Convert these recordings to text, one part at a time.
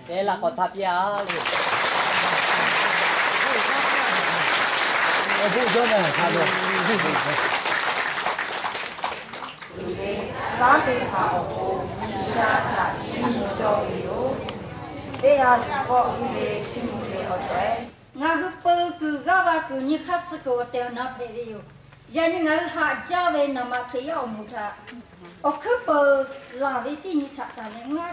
Te laꞈ k'awꞈ htaˇ piˇ-a le. Awˬ bon jawˇ mehˍ hk'a lo. Kanˉ te hpaˍ awˬ pon G'uiˬsha htaꞈ chiˇ mvuh cawˇ ve yoˬ. Teˇ g'aˇ suhˍ k'awˆ piˇ ve chiˇ mvuh ve awˬ tehˬ, ngaˬ hui peu kuiˬ g'aˇ va kuiˬ nyi hk'aˇ suh kuiˬ awˬ tehˬ awˬ na hpehꞈ ve yoˬ. Yaꞈ nyi ngaˬ hui haꞈ jaˇ ve naˍ ma Hkriꞈ yaˇ awˬ moˍ htaꞈ awˬ hkuiˉ peuˬ laˬ ve teˇ nyi htaꞈ taˍ leh ngaˇ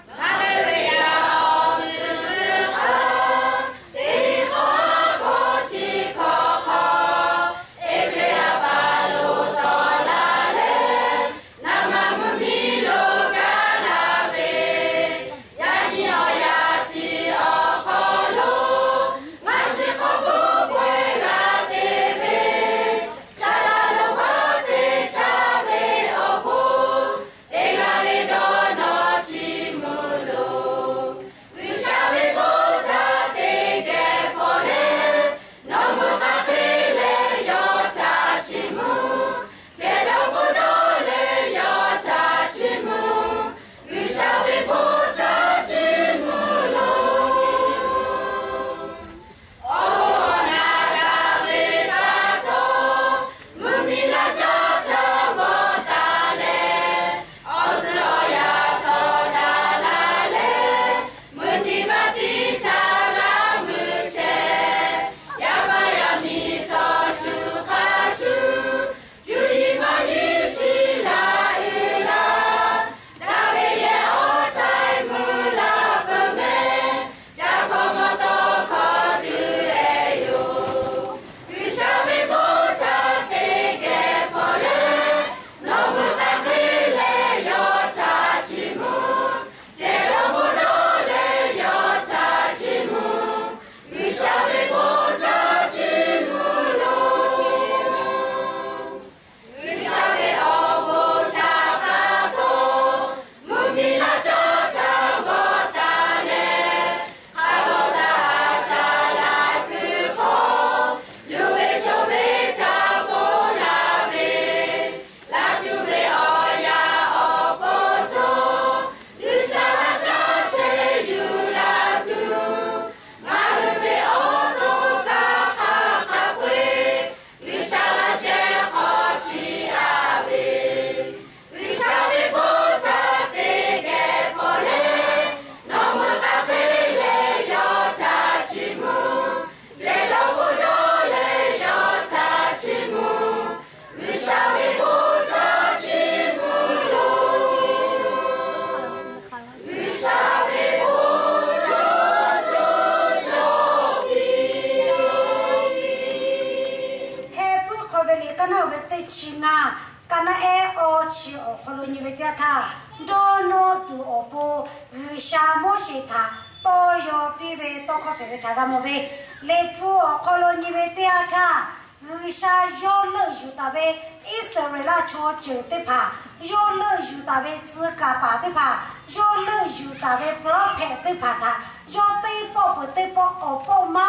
Nyi ve teˇ yanˇ htaˇ, dawˇ nawˇ tuˬ awˬ pon G'uiˬsha Moˉseˍ htaꞈ tawˇ yaw piˇ ve tawˇ hkawˇ hpehꞈ ve htaꞈ g'a mawˬ ve, Liꞈ hpu awˬ hk'aw lo nyi ve teˇ yanˇ htaˇ, G'uiˬsha yawˇ leuˆ yuˬ taˍ ve Iˉsaˍreˍlaˆ chaw ceuˬ teˇ hpaˍ, yawˇ leuˆ yuˬ taˍ ve tcuh kaˍ paˍ teˇ hpaˍ, yawˇ leuˆ yuˬ taˍ ve ပရောဖက် teˇ hpaˍ htaꞈ yawˇ teˇ pawˆ peuˬ teˇ pawˆ awˬ pawˆ maˇ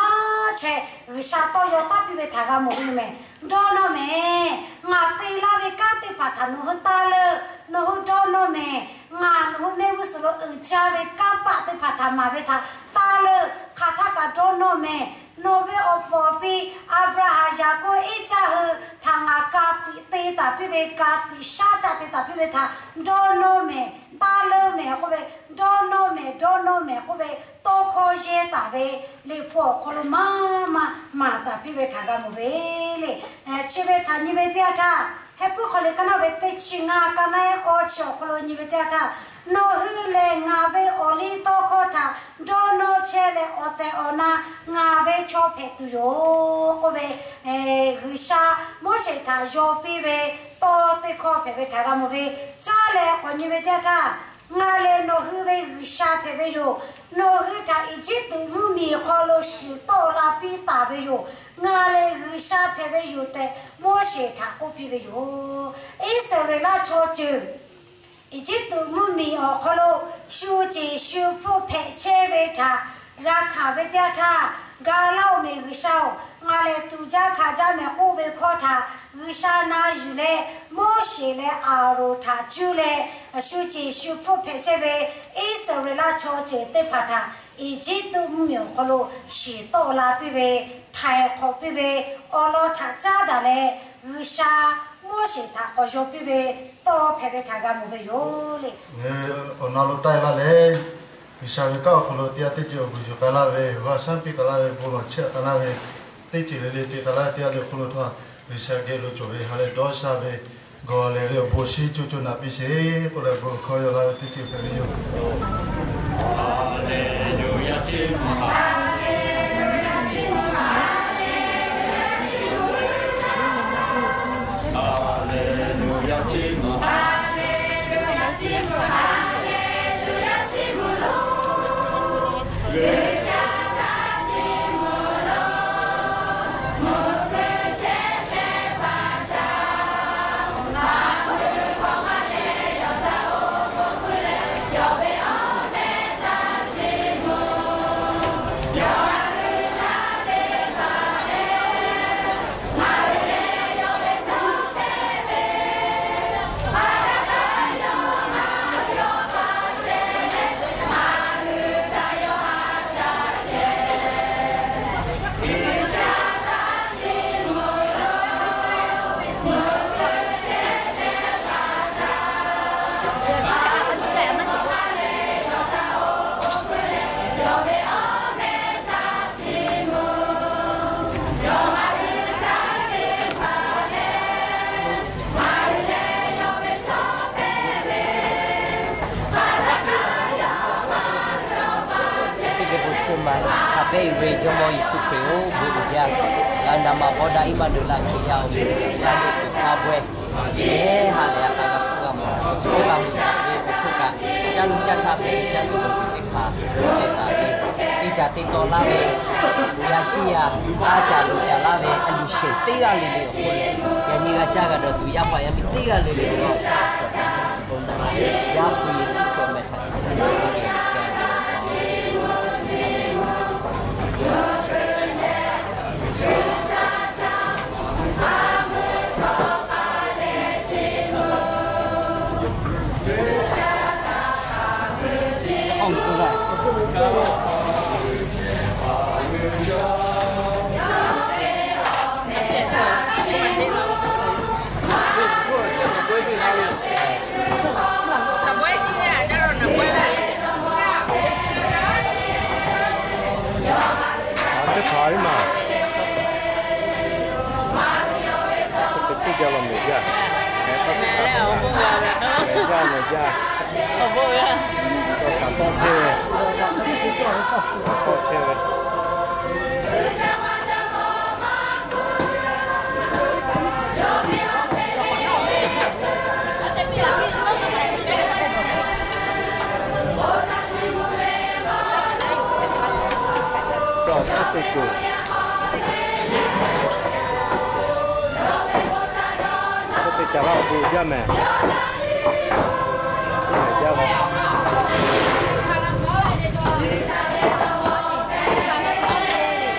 chaweh G'uiˬsha tawˇ yaw taˍ piˇ ve htaꞈ g'a mawˬ ve yoˬ mehˍ. Dawˇ nawˇ mehˍ, ngaˬ te laˇ ve kanˉ teˇ hpaˍ htaꞈ nawˬ hui taˇ leuˆ. Nawˬ hui dawˇ nawˇ mehˍ, ngaˬ nawˬ hui mehˆ g'uˇ suhˍ lo uiˍ jaˇ ve kanˇ paˆ teˇ hpaˍ htaꞈ maˍ ve htaꞈ taˇ leuˆ. Hk'aˬ htaˇ kaꞈ dawˇ nawˇ mehˍ, nawˬ ve awˬ pfuhˍ awˬ pi Aˍbraˍhanˍ, Yaˍkoˆ, Iˉcaˆ hui htaꞈ ngaˬ ka tiꞈ te taˍ piˇ ve, ka tiꞈ shaˉ caˆ te taˍ piˇ ve htaꞈ dawˇ nawˇ mehˍ, taˇ leuˆ mehˍ k'oˆ ve, dawˇ nawˇ mehˍ, dawˇ nawˇ mehˍ k'oˆ ve tawˇ hkawˇ yehˇ taˍ ve Liꞈ hpu awˬ hk'aw lo maˇ maˇ maˍ taˍ piˇ ve htaꞈ g'a mawˬ ve le. Chi ve htaꞈ nyi ve teˇ yanˇ htaˇ, Heh puiˉ hk'aw liꞈ ka naˆ ve teˇ chi ngaˇ, ka naˆ awˇ chi awˬ hk'aw lo nyi ve teˇ yanˇ htaˇ, nawˬ hui lehˬ ngaˬ ve awˬ liˇ tawˇ hkawˇ htaꞈ dawˇ nawˇ chehˇ leh awˬ tehˬ awˬ na ngaˬ ve chaw hpehꞈ tuˬ yoˬ k'oˆ ve, G'uiˬsha Moˉseˍ htaꞈ yaw piˇ ve tawˇ teˇ hkawˇ hpehꞈ ve htaꞈ g'a mawˬ ve. Caˇ leh k'awꞈ nyi ve teˇ yanˇ htaˇ, ngaˬ lehˬ nawˬ hui ve G'uiˬsha hpehꞈ ve yoˬ. Nawˬ hui htaꞈ Eˇjiˇtuꞈ mvuhˇmiˬ hk'aw lo shiˍ tawˆ la piˇ taˍ ve yoˬ. Ngaˬ lehˬ G'uiˬsha hpehꞈ ve yoˬ tehꞈ Moˉseˍ htaꞈ k'oˆ piˇ ve yoˬ. Iˉsaˍreˍlaˆ chaw ceuˬ Eˇjiˇtuꞈ mvuhˇmiˬ awˬ hk'aw lo shu ceˬ shu hpfuhˆ hpehꞈ chehˇ ve htaꞈ g'a hkanˍ ve teˇ yanˇ htaˇ, ga laˇ-oˬ mehˍ G'uiˬsha-oˬ, ngaˬ lehˬ tuꞈ jaˇ hkanˍ jaˇ mehˍ k'oˆ ve hkawˇ htaꞈ G'uiˬsha na yuˬ leh, Moˉseˍ leh Aˍronˍ htaꞈ cuˇ leh, shu ceˬ shu hpfuhˆ hpehꞈ chehˇ ve Iˉsaˍreˍlaˆ chaw ceuˬ teˇ hpaˍ htaꞈ Eˇjiˇtuꞈ mvuhˇmiˬ awˬ hk'aw lo shiˍ tawˆ la piˇ ve, htaiˍ hk'awꞈ piˇ ve awˬ lawn htaꞈ caˉ daꞈ leh, G'uiˬsha Moˉseˍ htaꞈ k'awꞈ yaw piˇ ve tawˇ hpehꞈ ve htaꞈ g'a mawˬ ve yoˬ le. Awˬ na lo taˆ e laˇ leh, G'uiˬsha ve kanˉ awˬ hk'aw lo teˇ g'aˇ teˇ ceuˬ awˬ vuiˬ yuˬ k'ai laˇ ve, g'aˇ shaˉ piˇ k'ai laˇ ve, bon lawˬ chehˇ k'ai laˇ ve, teˇ ceuˬ le le te k'ai laˇ ve teˇ g'aˇ le hk'oˆ lo htawˇ, G'uiˬsha geh lo cawˬ ve ha leh dawˇ sha ve, gawˬ lehˬ ve awˬ bon shinˉ co co naꞈ piˇ sheˍ k'oˆ leh bon hkawˇ yaw laˇ ve teˇ ceuˬ hpehꞈ ve yoˬ. Teˇ geh bon chi ma hk'a pehˉ uiˍ ve Jawˇmawˇ Yeˍsuˆ Hkriꞈ-oˬ, bon uiˍ jaˇ. Ngaˬ hui naˍ ma bawˇ daꞈ iˉ maˇ deuˬ la Hkriꞈ yaˇ-oˬ, g'a dawˇ shuˍ sha bawehˇ, yehˬ ha lehˬ a k'a g'a hpuˇ g'a mawˬ, chaw g'a mawˬ ve awˬ hk'oˆ kaꞈ, caˇ luˬ caˇ htaˇ hpehꞈ ve caˇ tuˬ dawˬ tuˬ teˇ hpaˍ, teˇ hpaˍ teˇ caˬ teˇ taw laˇ ve, yaꞈ shi yaꞈ a caˍ loˍ caˍ laˇ ve a luˬ shehˍ teˇ g'aˇ le le awˬ hk'oˆ leh, yaꞈ nyi g'a caˇ g'a dawˬ tuˬ yaˇ paˍ yaˇ miˇ teˇ g'aˇ le le awˬ hk'aw Yaˇ hpu Yeˍsuˆ Hkriꞈ awˬ meh htaꞈ chi Teˇ hpaˍ iˉ maˬ, teˇ g'aˇ la mehˍ jaˇ, mehˍ jaˇ, mehˍ jaˇ, mehˍ jaˇ, shaˍ tawˆ chehˇ ve, shaˍ tawˆ chehˇ ve. Tcuhˉ te kuˬ, tcuhˉ te caˍ laˇ kuˬ jaˇ mehˍ. Jaˇ la.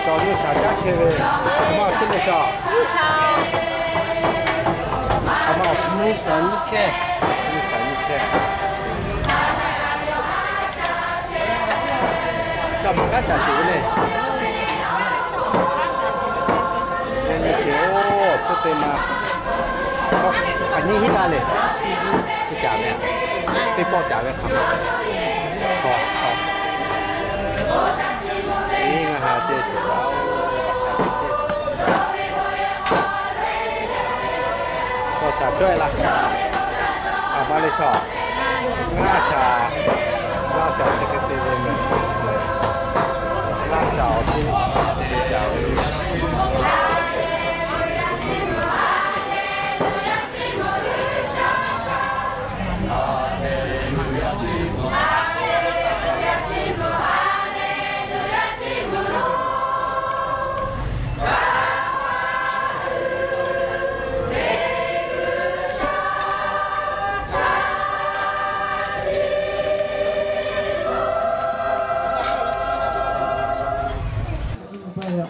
Cawˬ nyi shaˍ caˉ chehˇ ve, maˇ chehˇ le shaˍ. Aˬ ma mvuhˇ shaˍ nyiˇ hkehˇ, mvuhˇ shaˍ nyiˇ hkehˇ. Caˇ maˍ kanˉ caˇ tuˬ ve le. Yaꞈ nyi hk'e oˇ tcuhˉ te ma, hk'aˬ nyi hiˆ la le. Chi caˍ ve, teˇ pawˆ caˍ ve hk'aˬ ma. Hk'aw, hk'aw. Iˉ ngaˬ ha te tuˬ la oˬ. K'awꞈ shaˍ cawehˇ laˇ. Aˬ ma le chaw. Laˇ shaˍ, laˇ shaˍ chi hk'e te ve mehˍ. Laˇ shaˍ awˬ teˇ te caˍ ve.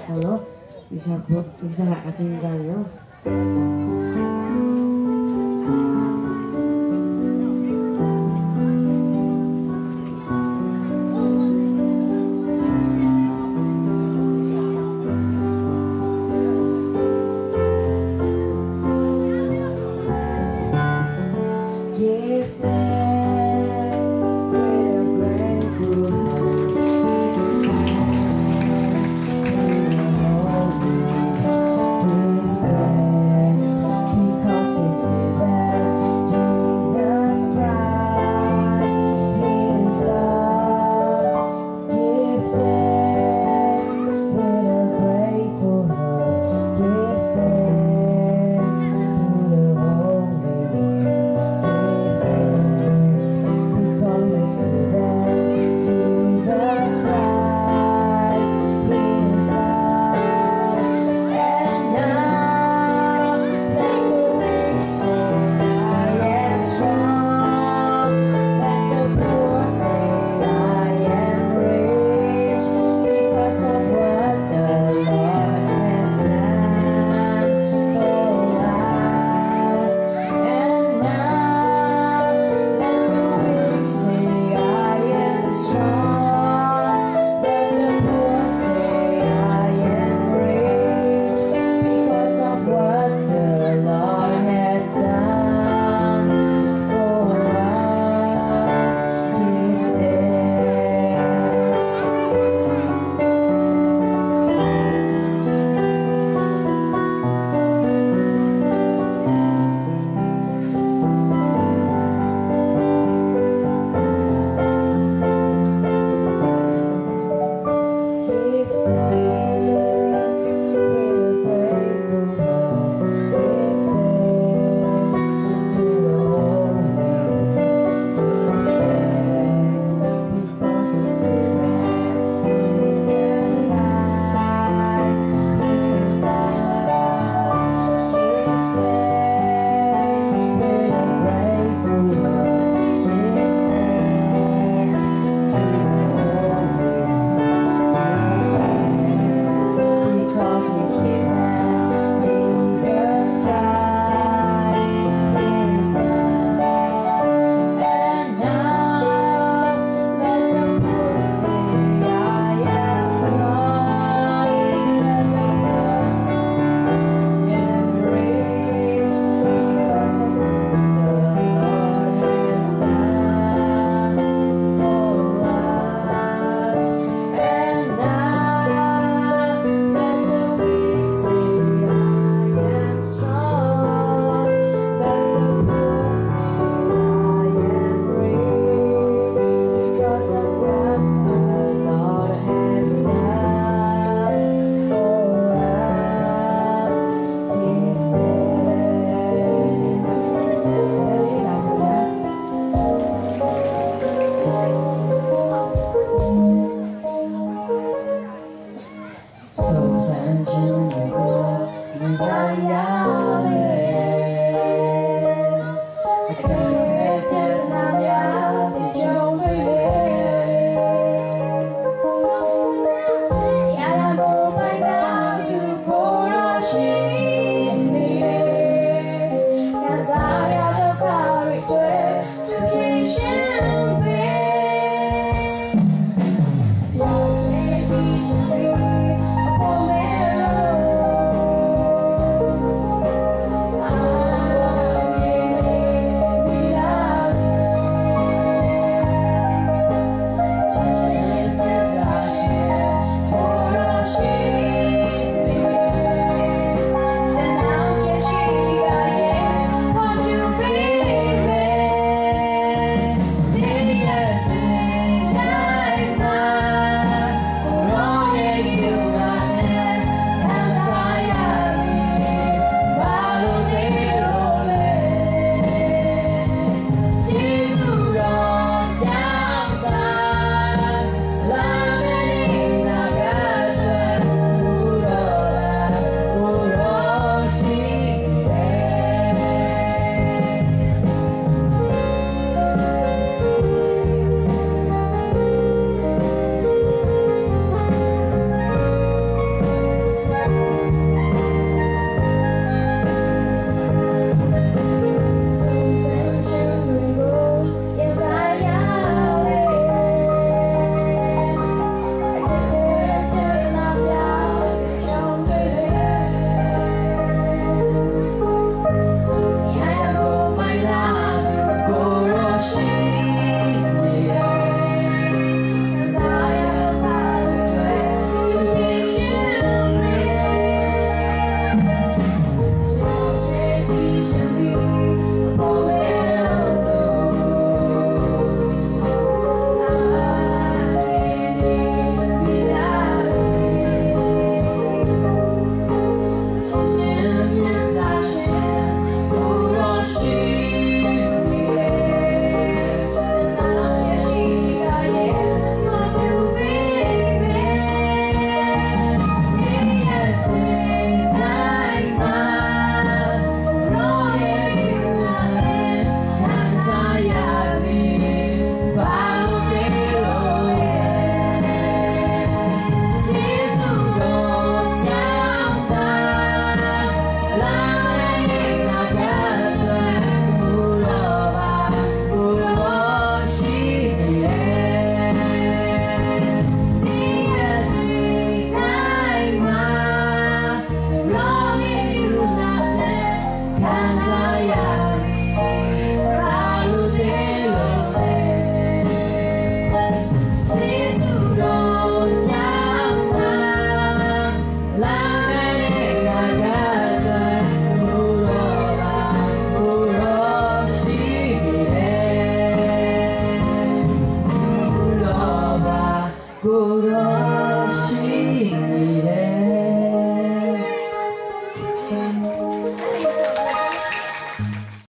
Awˬ lawn G'uiˬsha htaꞈ ka ce gaˇ ve yoˬ.